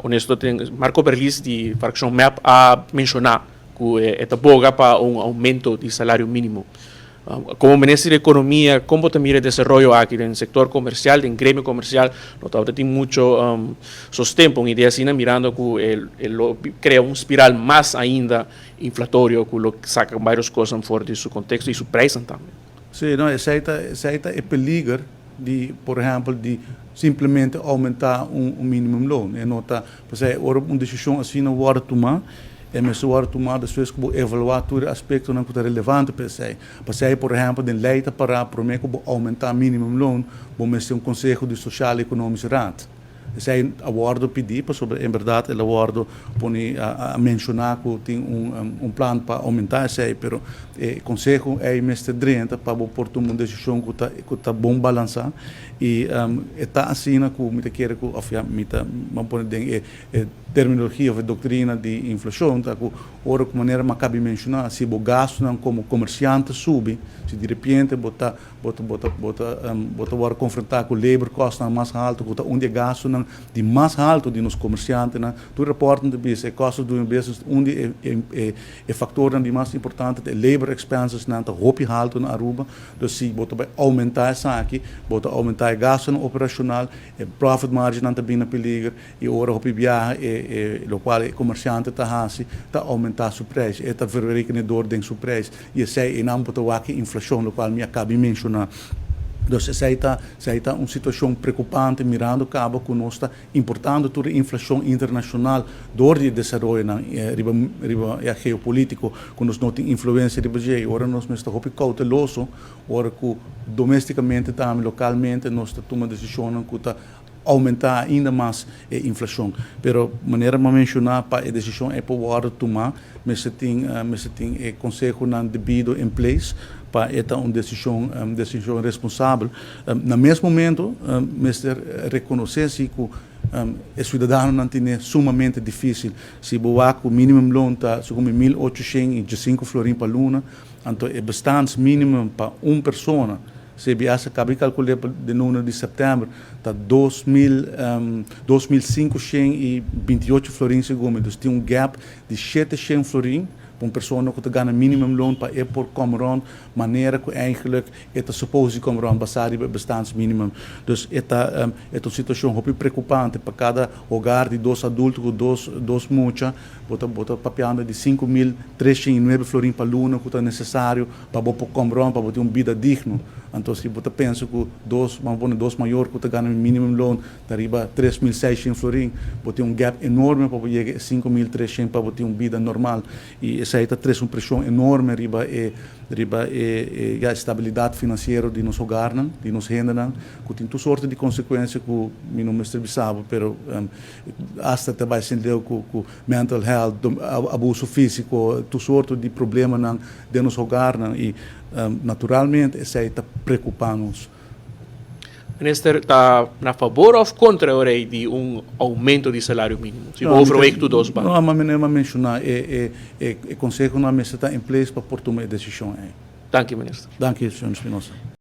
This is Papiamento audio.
honesto tin Marco Berlis di fraccion MEP a menciona cu e ta boga pa un aumento di salario minimo. Como minister di Economia, con bo ta mira e desaroyo aki den sector comercial, den gremio comercial? No tabata tin mucho sosten pa un idea asina, mirando cu e lo crea un spiral mas ainda inflatorio cu lo saca varios cosnan for di su contexto y su prijsnan tambe. Sí, no, esey ta e peliger di, por ehempel, di simplemente aumenta un minimumloon. E no ta, pues, ora un decision asina no wordo tuma, e mester wordo tuma despues cu evalua tur aspectonan cu ta relevante pa esey. Pa por ehempel, den ley ta para prome cu aumenta minimumloon, bo mester un conseho di Sociaal Economische Raad. Esey a wordo pidi, pasobra en berdad el a wordo poni a menciona cu tin un plan pa aumenta esey, pero e conseho ey mester drenta pa por tuma un decision cu ta bon balansa y ta asina cu mi ta kere cu of ja, mi ta ban pone den e terminologia of doctrina di inflacion, ta cu ora cu manera mi a caba di menciona, si bo gastonan como comerciante subi, si di repente bo ta awor confronta cu labor cost mas halto, cu ta un di e gastonan di mas halto di nos comerciantenan, tur rapport di bisa, e cost of doing business, un di e factornan di mas importante, e labor expenses nan ta hopi halto na Aruba. Dus si bo ta aumenta esaki, bo ta aumenta e gasto operacional, e profit margin nan ta bin na peliger y ora hopi biaha e locual e comerciante ta hasi ta aumenta su prijs, e ta verrekenen door den su prijs y esey e nan bo ta wak inflacion, locual mi a caba di menciona. Dus esey ta un situacion preocupante, mirando caba cu nos ta importando tur inflacion internacional door di desaroyo nan riba ja, geopolitico, cu nos no tin influencia riba dje. Ora nos mester hopi cauteloso, ora cu domesticamente tambe, localmente, nos ta tuma decision cu ta aumenta ainda mas e inflacion. Pero manera mi a menciona, pa e decision ey por wordo tuma, mester tin e consehonan debido in place pa e ta un decision responsabel. Na mes momento, mester reconoce si cu e ciudadanonan tin sumamente dificil. Si bo wak minimumloon ta segun 1805 florin pa luna, anto e bestaansminimum pa un persona, CBS a caba di calcula di luna di september, ta 2000, 2528 florin segun. Dus tin un gap di 700 florin pa un persona cu ta gana minimumloon pa e por come rond manera cu eigenlijk e ta suppose come rond basa riba bestaansminimum. Dus e ta un situacion hopi preocupante pa cada hogar di dos adulto cu dos mucha, bo ta papiando di 5.309 florin pa luna cu ta necesario pa bo por come rond, pa bo tin un bida digno. Anto, si bo pensa cu dos, ban pone dos mayor cu ta gana minimumloon, ta riba 3.600 florin, bo tin un gap enorme pa yega 5.300 pa tin un bida normal. Y esey ta trece un presion enorme riba e ja, estabilidad financiero di nos hogarnan, di nos hendenan, cu tin tur sorto di consecuencia cu mi no mester bisa, pero hasta ta bay sinti cu mental health, abuso fisico, tur sorto di problemanan den nos hogarnan y naturalmente esey ta preocupa nos. Minister, ta na fabor of contra di un aumento di salario minimo? Si no, overweeg tur dos. No, ma mi a menciona e consehonan mester ta in place pa por tuma e decision ey. Dank u, minister. Dank u, señor Espinosa.